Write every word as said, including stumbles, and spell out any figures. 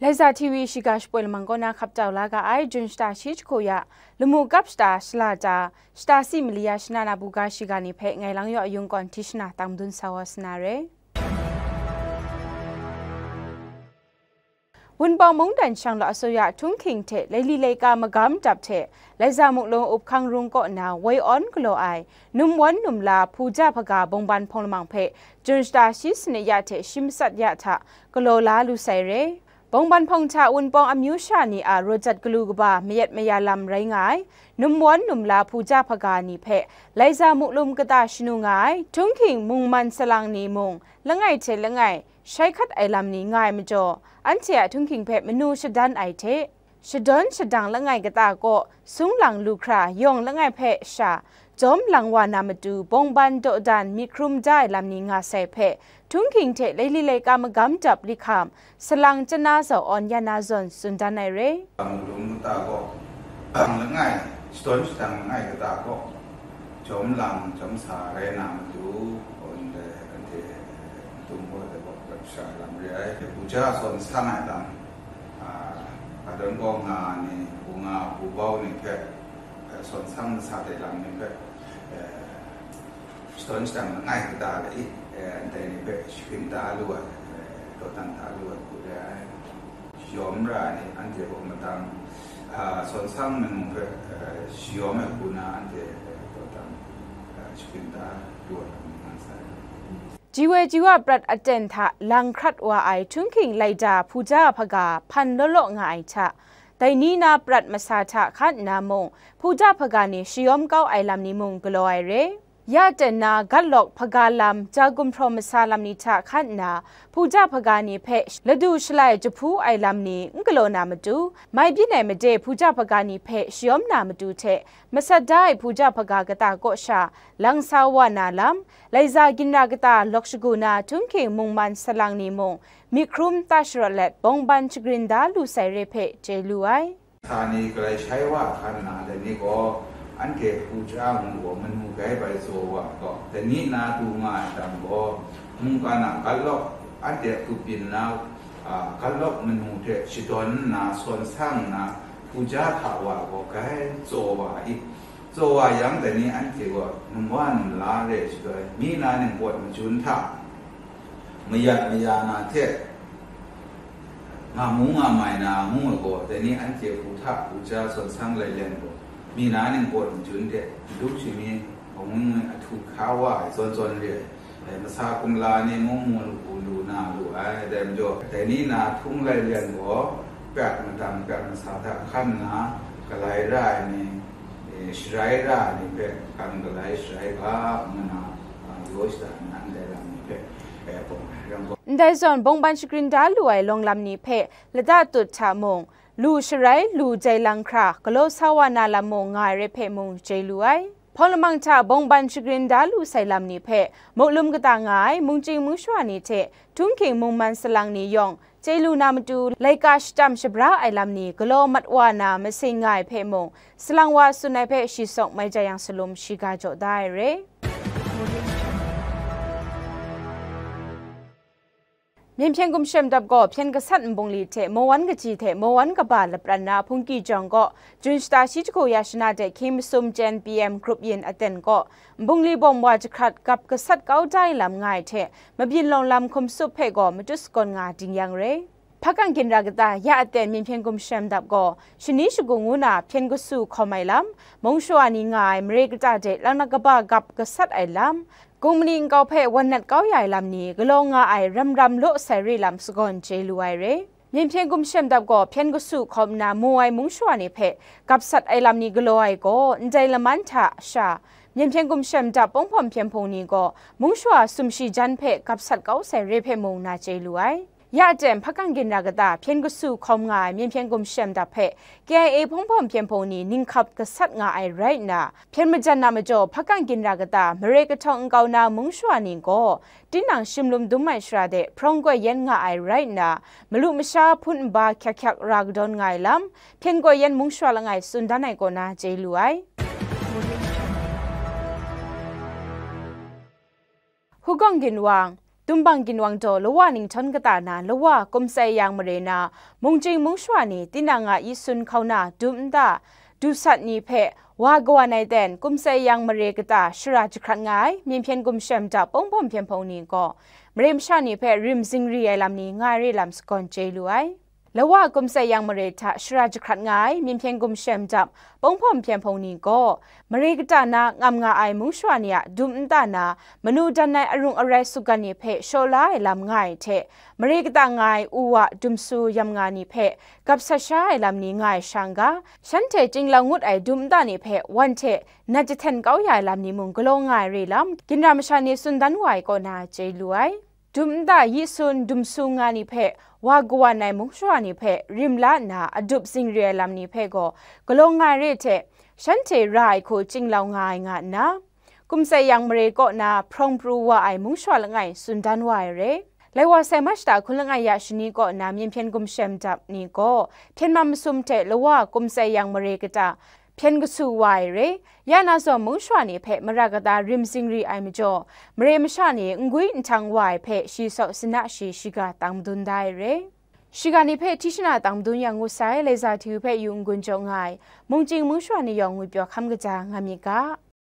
Laiza T V shiga shapoi lamang kaw na hkap tau la ga ai, Jun shata shi jahku ya, lamu kap shata, shala ta, shata si mali ya shana na buga shiga ni hpe ngai Lang Yaw Ayung kawn hti shana tang madun sa wa sa na re. Wunpawng mungdan shang law asuya Htunghking hte laili laika magam dap hte, Laiza Muklung Up Hkang Rung kaw na woi awn galaw ai, num wan num la hpuja hpaga bawngban hpawng lamang hpe, Jun shata shi sanit ya hte shi matsat ya hta galaw la lu sai re. Bawngban hpawng hta Wunpawng amyu sha ni a rawt jat galu kaba mayat maya lam rai nga ai, num wan num la hpuja hpaga ni hpe, Laiza Muklung kata shanu nga ai, Htunghking mungman salang ni mung, langai hte langai, shai hkat ai lam ni nga ai majaw, anhte a Htunghking hpe manu shadan ai hte, shadawn shadang langai kata kaw sung lang lu hkra yawng langai hpe sha, jawm lang wa na matu bawngban dawdan myit hkrum da ai lam ni nga sai hpe, Htunghking hte laili laika magam dap li hkam, salang chana zau awn ya na zawn tsun dan ai re. Muklung kata kaw, lang langai, shadawn shadang langai kata kaw, jawm lang jawm sa rai na matu, awn le anhte, tum gaw de gaw, sha lam re ai, hpuja sawn sang ai lam, a, Hkadawn kaw nga ni, hpu nga, hpu bau ni hpe, eh, sawn sang masat ai lam ni hpe, eh, shadawn shadang langai kata le i, eh, ndai ni hpe shagrin da lu ai, eh, dawdan da lu ai hku re ai. Shayawm ra ai ni, anhte kaw matang, ah, sawn sang manu hpe, eh, shayawm ai hku na anhte, eh, dawdan, eh, shagrin da lu ai hku ni nga sai. Ji woi ji wa prat aten hta lang hkrat wa ai Htunghking laida hpuja hpaga hpan law law nga ai hta, dai ni na prat masa hta hkan nna mung, hpuja hpaga ni shayawm kau ai lam ni mung galaw ai re. Ya ten na gatlawk hpaga lam, ja gumhpraw masa lam ni hta hkan nna, hpuja hpaga ni hpe ladu shalai jahpu ai lam ni n galaw na matu, mai byin ai made hpuja hpaga ni hpe shayawm na matu hte, masat da ai hpuja hpaga kata kaw sha, lang sa wa na lam, Laiza ginra kata lawk shagu na Htunghking mungman salang ni mung, myit hkrum ta sharawt let bawngban shagrin da lu sai re hpe chye lu ai. Sa ni galai shai wa hkan na, dai ni gaw, anhte hpuja ngu gaw manu gai bai tsaw wa gaw, dai ni na du nga ai tam gaw, mungkan a gatlawk, anhte a hku byin na, a, gatlawk manu hte shadawn nna, sawn sang nna, hpuja hta wa gaw gai tsaw wa i. Tsaw wa yang, dai ni anhte gaw num wa num la re ai shaloi, mi na ningpawt majun hta mayat maya na hte, nga mu nga mai na ngu ai gaw, dai ni anhte hpu hta hpu ja sawn sang lai leng gaw, mi na ningpawt majun hte madu shami, ahtu hkra wa ai zawn zawn re ai. Dai masa kumla ni mung mu lu, lu na lu ai. Dai majaw, dai ni na htung lai leng gaw, pyak madang pyak masa hta hkan nna, galai ra ai ni, e, sharai ra ai ni hpe hkan galai sharai ga, ngu na, a, yaw shada na ndai lam ni hpe, e, bawng ai ram gaw. Ndai zawn, bawngban shagrin da lu ai lawng lam ni hpe lata tut hta mung, lu sharai, lu jai lang hkra, galaw sa wa na lam mung nga ai rai hpe mung chye lu ai. Hpawng lamang hta bawngban shagrin da lu sai lam ni hpe, muklum kata nga ai mungchying mungshawa ni hte Htunghking mungman salang ni yawng, chye lu na matu, laika shatam shabra ai lam ni galaw mat wa na masing nga ai hpe mung, salang wa tsun ai hpe shi sawk mai ja yang salum shiga jaw da ai re. Myen hpyen gumshem dap gaw hpyen gasat nbungli hte mawan kaji hte mawan kaba lapran na hpungki jawng gaw, Jun shata shi jahku ya shana de hkying masum chyen P M grup yin aten gaw, nbungli bawm wa jahkrat gap gasat kau da ai lam nga ai hte, mabyin lawng lam hkum sup hpe gaw matut sagawn nga ding yang re. Hpakang ginra kata ya aten myen hpyen gumshem dap gaw, shani shagu ngu na hpyen kasu hkawm ai lam, mungshawa ni nga ai mare kata de laknak kaba gap gasat ai lam, Kung mali nkau hpe wan nat kau ya ai lam ni galaw nga ai ram ram law sai re lam sagawn chye lu ai re. Myen hpyen gumshem dap gaw hpyen kasu hkawm nna mu ai mungshawa ni hpe gap sat ai lam ni galaw ai gaw, ndai laman hta sha, myen hpyen gumshem dap pawng hpawm hpyen hpung ni gaw mungshawa sumshi jan hpe gap sat kau sai re hpe mung na chye lu ai. Ya aten hpakang ginra kata hpyen kasu hkawm nga ai myen hpyen gumshem dap hpe K I A hpawng hpawm hpyen hpung ni ninghkap gasat nga ai rai nna, hpyen majan na majaw hpakang ginra kata mare kahtawng nkau na mungshawa ni gaw, tinang shimlum dum ai shara de hprawng koi yan nga ai rai nna, malu masha hpun nba hkyak hkyak ra kadawn nga ai lam, hpyen koi yan mungshawa langai tsun dan ai kaw na chye lu ai. Hugawng ginwang, Dumbang ginwang daw lawa ninghtawng kata na lawa Kumsai Yang mare na mungchying mungshawa ni tinang a yi sun hkauna dum nta du sat ni hpe wa kawan ai ten Kumsai Yang mare kata shara jahkrat nga ai Myen hpyen gumshem dap pawng hpawm hpyen hpawng ni gaw mare masha ni hpe rim zingri ai lam ni nga ai re lam sagawn chye lu ai. Lawa Kumsai Yang mare hta shara jahkrat nga ai Myen hpyen gumshem dap pawng hpawm hpyen hpawng ni gaw, mare kata na ngam nga ai mungshawa ni a dum nta na manu dan ai arung arai sugan ni hpe shaw la ai lam nga ai hte, mare kata nga ai u wa dumsu yam nga ni hpe gap sat sha ai lam ni nga ai shang ga, shanhte chyinglau ngut ai dum nta ni hpe wan hte nat jahten kau ya ai lam ni mung galaw nga ai re lam, ginra masha ni tsun dan wa ai kaw na chye lu ai. Dum nta yi sun dumsu nga ni hpe wa kawan ai mungshawa ni hpe rim la nna adup zingri ai lam ni hpe gaw galaw nga ai re hte, shanhte ra ai hku chyinglau nga ai nga nna, Kumsai Yang mare kaw na hprawng pru wa ai mungshawa langai tsun dan wa ai re. Lai wa sai March hta hkun langai ya shani kaw na Myen hpyen gumshem dap ni gaw hpyen mam masum hte lawa Kumsai Yang mare kata hpyen kasu wa ai re. Ya na zawn mungshawa ni hpe mara kata rim zingri ai majaw, mare masha ni n gwi n htang wa ai hpe shi saw sina shi shiga tang madun da ai re. Shiga ni hpe tishana tang madun yang ngut sai, Laiza Hti hpe yu n-gun jaw nga ai, mungchying mungshawa ni yawng ngwipyaw hkam kaja nga myit ga.